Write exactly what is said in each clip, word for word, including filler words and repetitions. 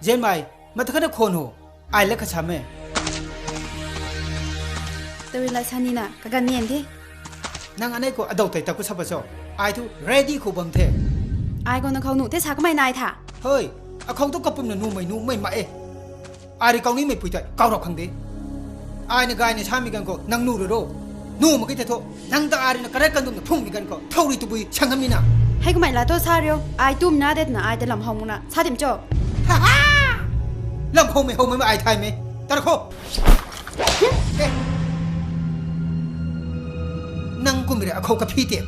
Zenmei, mata khat na khwan ho. Ai la khat sa me. Tawi la sa ni na, kaganv nian the. Nang anei khou adau tei ta khou sa pa cho. Ai thu ready khou bam the. Ai khou na khou nu the sa kamei nai tha. Hei, akhou thu kapumna numei numei ma e. Ai rui kau nimei pui tei kau rap khang de. Ai na gay na samei ganv khou nang nu ru ro. Nu mak ki the thu. Nang ta ai rui na karat kandum na phungmei ganv khou thau rui tabui sang ngam ni na. Hei kamei la thu sa rio. Ai tumna de twna ai ta lam how mak na. Sa tim cho. Lam howmei howmei ma ai thay me. Tar khou. Eh. Nang kumhmei rui akhou kaphi tim.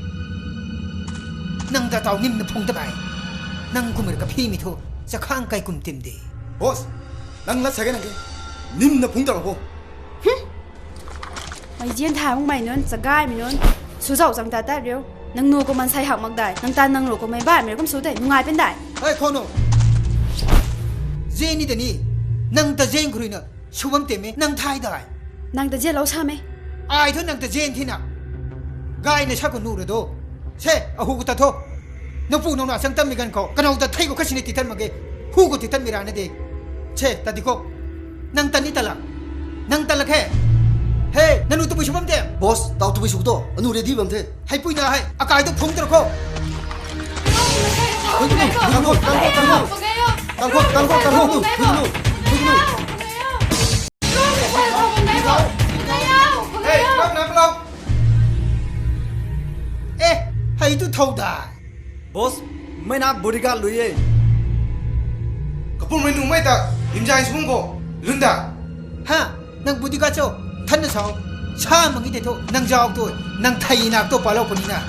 Nang ta tau nim na phung ta bai. Nang kumhmei rui kaphimei thu. Chakhang kai kum tim de. Boss, nang lat sa ge nang ke. Nim na phung ta ro bo. Mei zian thay makmei nunc, chagaymei nunc, sw zauh chang ta tat riu. Nang nu khou mansei hak mak dai, nang ta nang ru khou mei baihmei rui kum sw tei, nungai pen dai. Hei, khou nu. Zian ni ta ni, nang ta zian khou rui na, sw bam tei me, nang thay dai. Nang ta zianlou sa me. Ai thu nang ta zian thina. Gay na sa khou nu ra do. Se, ahu khou ta tho. Nang pu nang na chang tanmei ganv khou, kanow ta thei khou khat sini titan mak ge. Hu khou titanmei ra na de. Se, ta di khou. Nang tan ni ta la. Nang tan la khe. Hei, nanu tabui sw bam tei. Boss, tau tabui sw to. Anu ready bam the. Hei pui na hei, akai tu phung tar khou. Hei, tang khou, tang khou, tang khou. Tang khou, tang khou, tang khou. Hei, tang khou, tang khou. Eh, hei tu thau da. Boss, mei na bodyguard lui e. Kapumei nungmei ta, limzai sung khou, lun da. Ha, nang bodyguard cho, than na sao. Sa mak ki tei thu, nang zauc tu, nang thei nak tu palou puni na.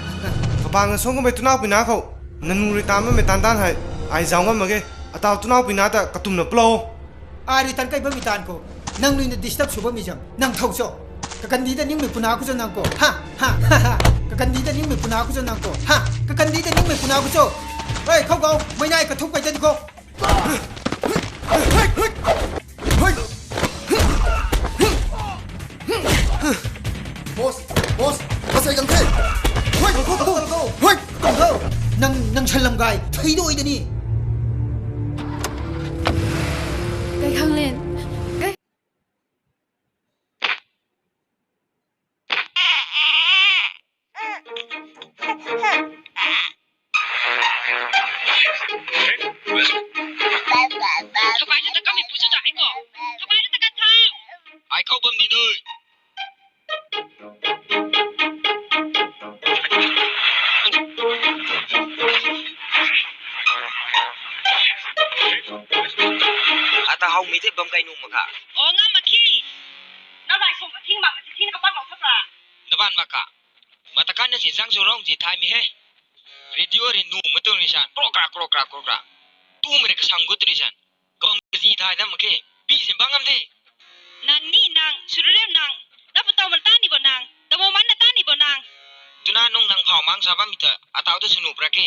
Kabang na sung khou mei tunau pui na khou, nanu rui tan bammei tan tan hei, ai zauc ngam mak ge, atau tunau pui na ta katumna palou. Ai rui tan kai bammei tan khou, nang nui na disturb sw bammei zam, nang thau cho. Kakandi ta ningmei puna khou cho nang khou. Ha, ha, ha, ha. Kakandi ta ningmei puna khou cho nang khou. Ha, kakandi ta ningmei puna khou cho. Hei, khou gau, mei nai kathuk kai ta di khou. Boss, boss, kasei gang the. Hei, hei, hei, hei, nang, nang salam gay, thei doi da ni. Kai khang len, kai. Ai khou bam ni nui. Ata howmei the bam kai nu mak kha. O, ngam mak khe. Na bai sum athing mak na thing na kapat mak kha pra. Na ban mak kha. Mata kan na si zang su rong si thay mi he. Radio ri nu matung ri san. Krok krak, krok krak, krok krak. Tu mei ri kasang gut ri san. Kong zi thai dam mak khe. Pi sin bang ngam the. Nang ni nang, sururem nang. Na patau man ta ni bo nang. Tamo man na ta ni bo nang. Tuna nung nang phau mang sa bam ta. Atau tu sunu pra khe.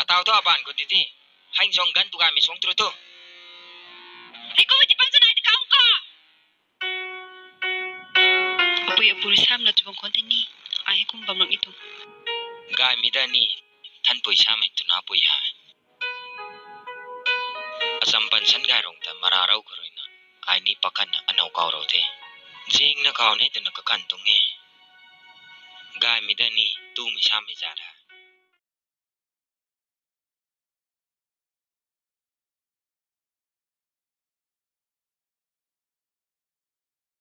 Atau tu aban ko titi. Haing song gan tu ga mi song tru tu. Hei ko ti pan sa nai ti kaung ko. Apui apu rui sam la tu bang kon te ni. Ai kum bam ram i tu. Gay mi da ni. Than pui sam e tuna pui ha. Acham pan san gay rong ta mara rau kha rui na, ai ni pakan na anau kau rau the. Zing na kau ne twna kakan tung e. Gay mi da ni, tu mi sam mi za da.